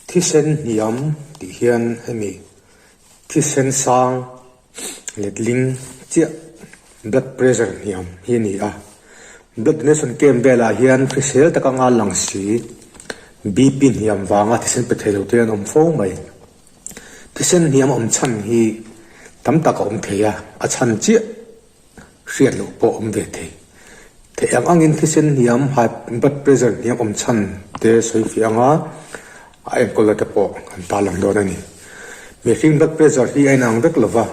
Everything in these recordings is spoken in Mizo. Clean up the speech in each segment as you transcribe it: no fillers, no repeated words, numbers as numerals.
Thisen hniam tih hian hemi thisen sang letling chiah blood pressure hniam hi a ni a. Blood donation camp velah hian hrisel tak anga lang si BP hniam vanga thisen pe thei lo te an awm fo mai. Thisen hniam awm chhan hi tam tak a awm thei a, a chhan chiah hriat loh pawh awm ve thei. Theih ang angin thisen hniam, high blood pressure hniam awm chhan te sawi fiah anga a enkawlna te pawh kan tarlang dawn a ni. Mihring blood pressure hi a inang vek lova,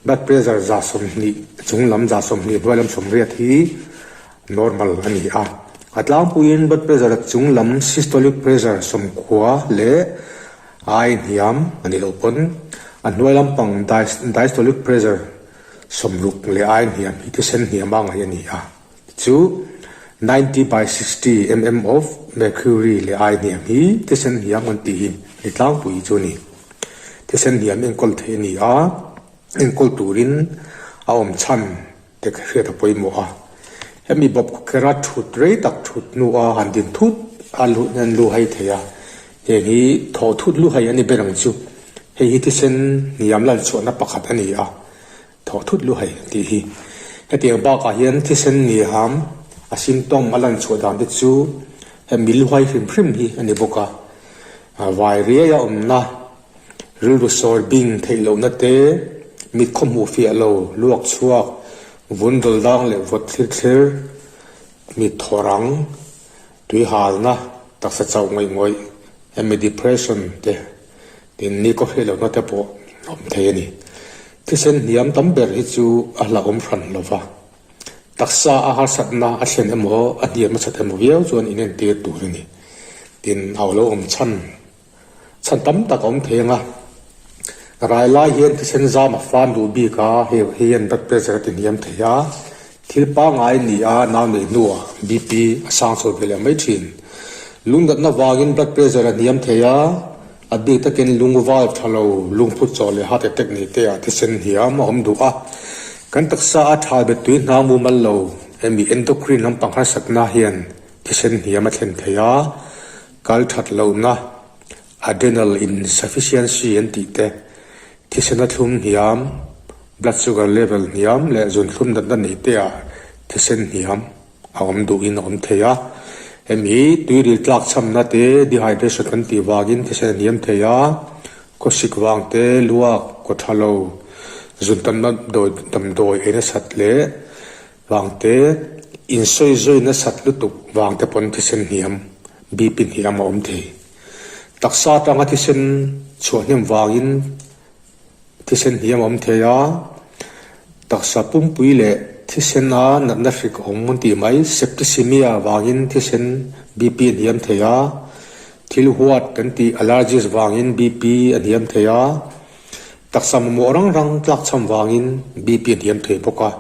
blood pressure 20 chung lam 20 hnuai lam 80 hi normal a ni a. A tlangpuiin blood pressure chung lam systolic pressure 90 leh ai hniam a nih loh pawn a hnuai lampang diastolic pressure 60 leh ai hniam hi thisen hniam a ngaih a ni a, chu 90 by 60 mm of mercury leh ai hniam hi thisen hniam an tih hi ni tlangpui chu a ni. Thisen hniam enkawl theih a ni a, enkawl turin a awm chhan te hriat a pawimawh a. Hemi bawp khera thut rei tak thut hnua han din thut a an lu hai thei a, heng hi thawh thut lu hai a ni ber ang chu. Hei hi thisen hniam lan chhuahna pakhat a ni a, thawh thut lu hai tih hi. Hetiang bakah hian thisen hniam a symptom a lan chhuah dan te chu hemi lu hai hrim hrim hi a ni bawk a, vai riai a awmna Rilru sawi bing theih lohna te, mit khaw hmuh fiah lo, luak chhuak, vun dawl dang leh vawt thlir thlir, mit thaw rang, tui halna, taksa chauh ngawih ngawih, hemi depression te, tin ni kaw hriat lohna te pawh a awm thei a ni. Thisen hniam tam ber hi chu a hlauhawm hran lo va, taksa a harsatna a thlen emaw a hniam a that emaw viau chuan inentir tur a ni. Tin, a lo awm chhan Chhan tam tak a awm thei ang a, rai lai hian thisen zam a fan duh bik a, hei hian blood pressure a ti hniam thei a, thil pangngai a ni a, nau neih hnuah BP a sang chho ve leh mai thin. Lungdatna vangin blood pressure a hniam thei a, a bik takin lung valve tha lo, lungphut chawh leh heart attack nei te ah thisen hniam a awm duh a, kan taksa a tha bet tui hna mumal lo, hemi endocrine lampang harsatna hian thisen hniam a thlen thei a. Kal that lohna, Adrenal insufficiency an tih te, thisena thlum hniam, blood sugar level hniam leh zunthlum natna nei te ah thisen hniam a awm duhin a awm thei a. Hemi tuiril tlak chhamna te, dehydration kan tih vangin thisen a hniam thei a, khawsik vang te, luak, kaw tha lo, zuntamna damdawi ei nasat leh Vangte, insawizawi nasat lutuk vangte pawn thisen hniam, BP hniam a awm thei. Taksa atanga thisen chhuah hnem vangin thisen hniam a awm thei a, taksa pumpui leh thisen a natna hrik a awm tih mai, septicemia vangin thisen BP a hniam thei a, thil huat kan tih allergies vangin BP a hniam thei a, Taksa mamawh rang rang tlakchham vangin BP a hniam thei bawk a,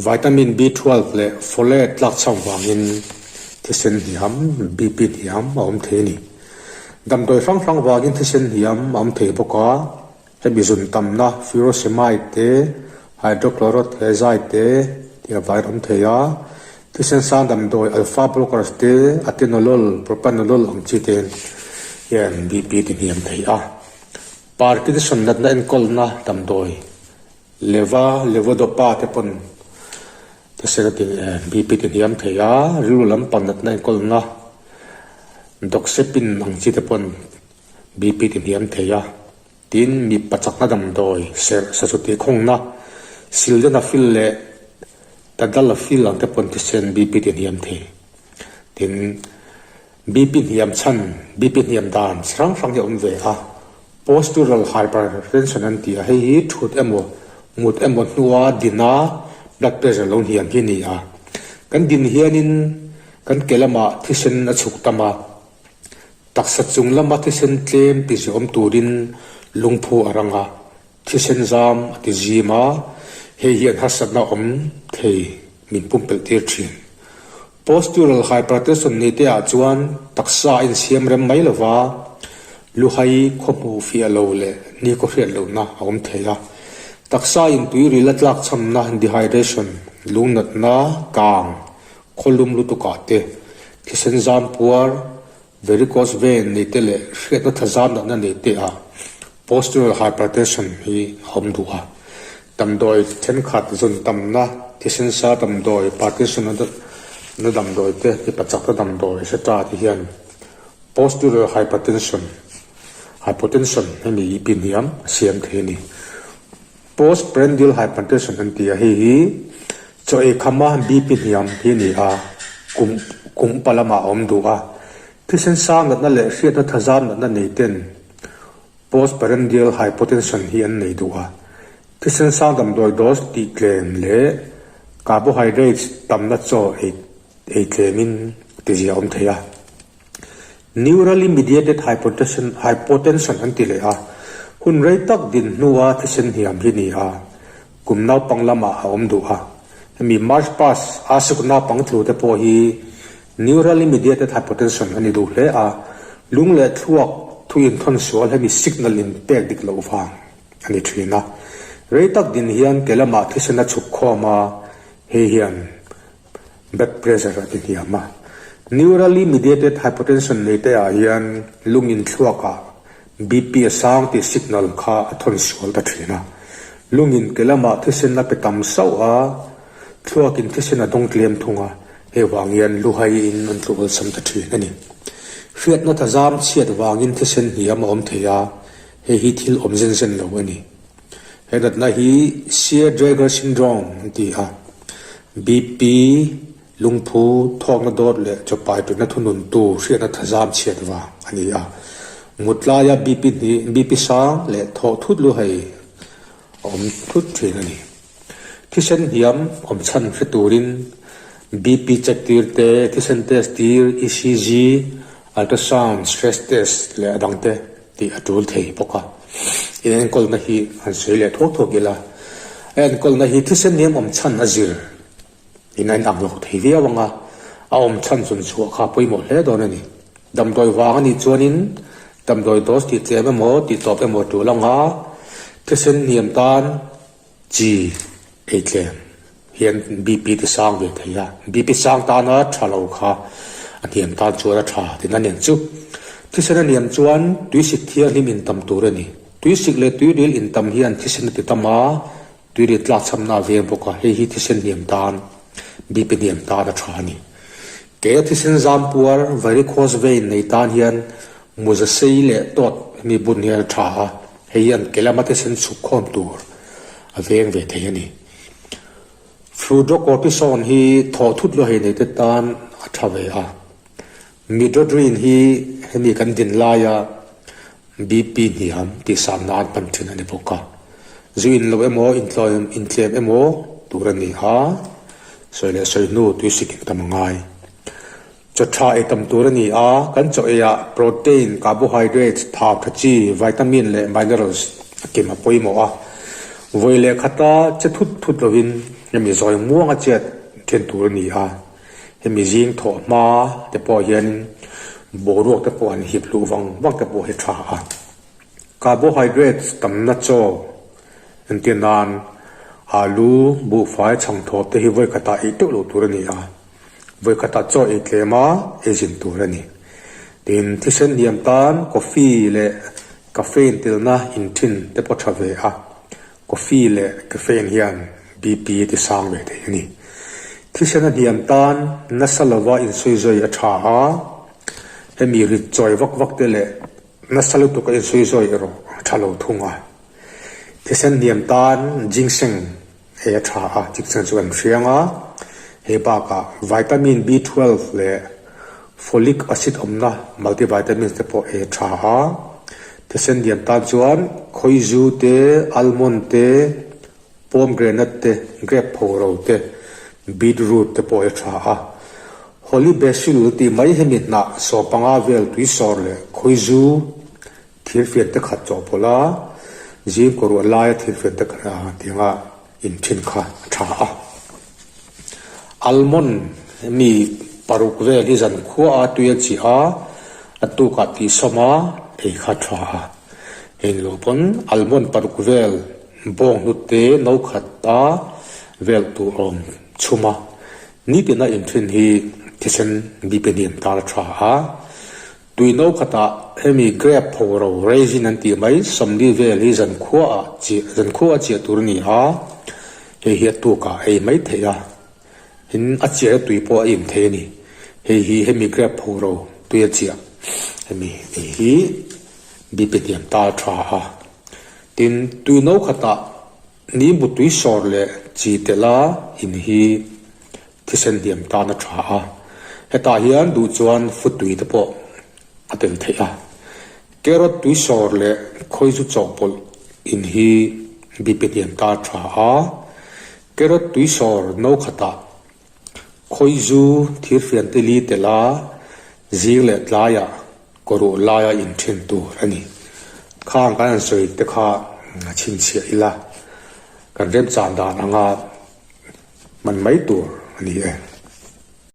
vitamin B12 leh folate tlakchham vangin thisen hniam, BP hniam, a awm thei a ni. Damdawi hrang hrang vangin thisen hniam a awm thei bawk a, hemi zun tamna furosemide te, hydrochlorothiazide te tih avangin a awm thei a, thisen sang damdawi alpha blockers te, atenolol, propranolol ang chi te hian BP ti hniam thei a. Parkinson natna enkawlna damdawi leva levodopa te pawn thisen a ti BP ti hniam thei a, rilru lampang natna enkawlna doxepin ang chi te pawn BP ti hniam thei a, tin mipa chakna damdawi serh sachu tih khawngna sildenafil leh tadalafil ang te pawn thisen BP ti hniam thei. Tin. BP hniam chhan, BP hniam dan chi hrang hrang hi a awm ve a, postural hypertension an ti a, hei hi thut emaw mut emaw hnua dina blood pressure lo hniam hi a ni a. Kan din hianin kan ke lamah thisen a chhuk tam a, taksa chung lama thisen tlem ti ziawm turin lungphu a rang a, thisen zam a ti zim a, hei hian harsatna awm thei min pumpelh tir thin. Postural hypertension ni te ah chuan taksa a insiam rem mai lova, luhai khaw hmuh fiah lo leh ni khaw hriat lohna a awm thei a. Taksa in tuiril a tlakchhamna dehydration, lungnatna, kang, khawlum lutuk ah te, thisen zam puar, Varicose vein nei te leh hriatna thazam natna nei te ah postural hypertension hi a awm duh a. Damdawi thenkhat zun tamna, thisen sa damdawi, Parkinson na damdawi te, mipa chakna damdawi etc te hian postural hypertension, hypotension, hemi i pin hiam a siam thei a ni. Postprandial hypertension an ti a, hei hi chaw ei khama BP hniam hi a ni a, kum kum upa lamah a awm duh a. Thisen sang natna leh hriatna thazam natna nei ten postprandial hypotension hi an nei duh a. Thisen sang damdawi dose tih tlem leh carbohydrates tamna chaw ei ei tlemin tizia a awm thei a. Neurally mediated hypotension hypotension an ti leh a, hun rei tak din hnua thisen hniam hi ni a, kum naupang lamah a awm duh a. Hemi March past a suk naupang tlu te pawh hi neurally mediated hypotension a ni duh hle a, lung leh thluak thu inthawn sual hemi signal in pek dik loh vang a ni thin a. Rei tak din hian ke lamah thisen a chhuk khawm a, hei hian Blood pressure a ti hniam a. Neurally mediated hypotension nei te ah hian lung in thluak ah BP a sang tih signal kha a thawn sual ta thin a. Lung in ke lamah thisen a pe tam sauh a, thluak in thisen a dawng tlem thung a, hei vang hian luhai in an tlu awlsam ta thin a ni. Hriatna thazam chhiat vangin thisen hniam a awm thei a, hei hi thil awm zen zen lo a ni. He natna hi Shy-Drager syndrome an ti a, BP, lungphu, thawkna dawt leh chawpai tuna thununtu hriatna thazam chhiat vang a ni a. Mut laia BP hnih, BP sang leh thawh thut lu hei a awm thut thin a ni. Thisen hniam awm chhan hre turin BP check tir te, thisen test tir, ECG, ultrasound, stress test leh a dangte tih a tul thei bawk a. Inenkawlna hi han sawi leh thuak thuak ila, a enkawlna hi thisen hniam awm chhan a zir in a inang lo thei viau ang a, a awm chhan chun chhuah kha a pawimawh hle dawn a ni. Damdawi vang a nih chuanin damdawi dose tih tlem emaw tih tawp emaw a tul ang a, thisen hniam tan Chi ei tlem hian BP ti sang ve thei a, BP sang tana tha lo kha a hniam tan chuan a tha tiin a nen chu. Thisen a niam chuan tuisik thianghlim intam tur a ni. Tuisik leh tuiril intam hian thisen a ti tam a, tuiril tlakchhamna a veng bawk a, hei hi thisen hniam tan, BP hniam tan a tha a ni. Ke thisen zam puar, varicose vein, nei tan hian muza sei leh tawt hemi bun hian a tha a, hei hian ke lama thisen chhuk khawm tur a veng ve thei a ni. Fludrocortisone hi thawh thut luah hei nei te tan a tha ve a. Midodrine hi hemi kan din laia BP hniam tih san nan hman thin a ni bawk a. Zu in lo emaw, intlawm intlem emaw tur a ni a, sawi leh sawi hnu tuisik in tam a ngai. Chaw tha ei tam tur a ni a, kan chaw eiah protein, carbohydrates, thau tha chi, vitamin leh minerals a kim a pawimawh a. Vawi leh khata che thut thut lovin hemi zawi muanga chet then tur a ni a. Hemi zing thawh hma te pawh hianin boruak te pawh an hip luh vang vang te pawh hi tha a. Carbohydrates tamna chaw entir nan alu, buhfai, chhangthawp te hi vawi khatah ei teuh lo tur a ni a. Vawi khatah chaw ei tlem a, ei zin tur a ni. Tin, thisen hniam tan coffee leh caffeine telna in thin te pawh tha ve a. Coffee leh caffeine hian BP a ti sang ve thei a ni. Thisen a hniam tan nasa lova insawizawi a tha a, hemi rit chawi vak vak te leh nasa lutuk a insawizawi erawh a tha lo thung a. Thisen hniam tan ginseng ei a tha a, ginseng chu kan hriang a, hei bakah vitamin B12 leh folic acid awmna multivitamins te pawh ei a tha a. Thisen hniam tan chuan khawizu te, almond te, Pomegranate te, grape phoro te, beetroot te pawh hi a tha a. Holy basil tih mai hemi hnah sawpanga vel tuisawr leh khawizu thirfian te khat chawhpawlh a, zing kawruah laia thirfian te khat tianga inthin kha a tha a. Almond hemi paruk vel hi zankhua a tui a chih a, a tukah tihsawm a ei kha a tha a. Heng lo pawn almond paruk vel Bawng hnute no khat a vel tur awm chhum a, nitina inthin hi thisen BP hniam tar a tha a. Tui no khatah hemi grape phoro raisin an tih mai 40 vel hi zankhuaah chiah zankhuaah chiah tur a ni a, hei hi a tukah ei mai theih a, in a chiahna tui pawh a in thei a ni. Hei hi hemi grape phoro tui a chiah hemi ei hi BP hniam ta a tha a. Tin, tui no khatah nimbu tui sawr leh chi telh a in hi Thisen hniam tan a tha a, hetah hian duh chuan futui te pawh a tel theih a. Carrot tui sawr leh khawizu chawhpawlh in hi BP hniam tan a tha a, carrot tui sawr no khatah khawizu thirfian te li tel a, zing leh tlaiah kawruh laia inthen tur a ni. Khang kan han sawi te kha chhinchhiah ila kan remchan dan anga. Hman mai tur a ni e.